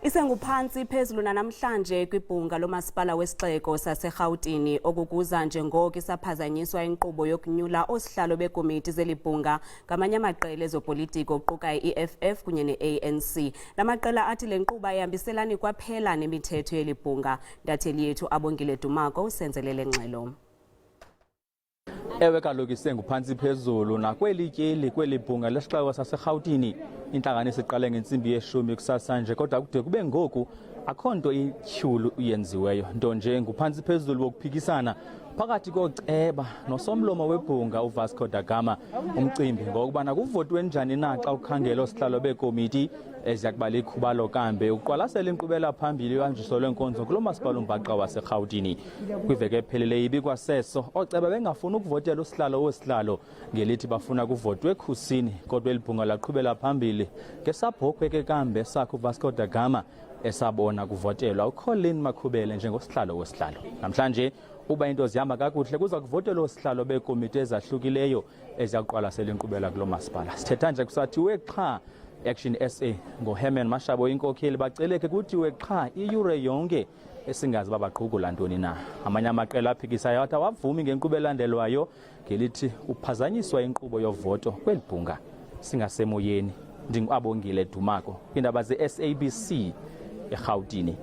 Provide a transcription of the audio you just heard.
Isenguphantsi phezulu nanamhlanje kwibhunga lomasipala wesixeko saseRhawutini okukuza njengoko isaphazanyiswa inkqubo yokunyula oosihlalo beekomiti zeli bhunga ngamanye amaqela ezopolitiko kuquka i-EFF kunye ne-ANC. La maqela athi le nkqubo ayihambiselani kwaphela nemithetho yeli bhunga. Intatheli yethu Abongile Dumako usenzele le ngxelo. Ewe kaloku isenguphantsi phezulu nakweli tyeli kweli bhunga lesixeko saseRhawutini. Intlanganiso iqale ngentsimbi yeshumi kusasa nje kodwa kude kube ngoku akho nto ityhulu yenziweyo, nto nje nguphantsi phezulu wokuphikisana phakathi kooceba nosomlomo webhunga uVasco da Gama. Umcimbi ngokubana kuvotwe njani na xa kukhangela oosihlalo beekomiti eziya kuba likhubalo kambe ukuqwalasela inkqubela phambili yohanjiso lweenkonzo kulo masipala umbhaqa waseRhawutini. Kwiveki ephelileyo ibikwaseso ooceba bengafuni ukuvotela usihlalo wosihlalo ngelithi bafuna kuvotwe ekhusini, kodwa eli bhunga laqhubela phambili ngesabhokhwe ke kambe sakho uVasco da Gama esabona kuvotelwa uColin Makhubele njengosihlalo wosihlalo. Namhlanje uba into zihamba kakuhle kuza kuvotelwa oosihlalo beekomiti ezahlukileyo eziya kuqwalasela inkqubela kulo masipala. Sithetha nje kusathiwe xha Action SA ngoHerman Mashabo inkokheli baceleke kuthiwe xha iyure yonke esingazi uba baqhugula ntoni na. Amanye amaqela aphikisayo athi awavumi ngenkqubo elandelwayo ngelithi uphazanyiswa inkqubo yovoto kweli bhunga. Singasemoyeni, ndinguAbongile Dumako kwiindaba ze-SABC eRhawutini.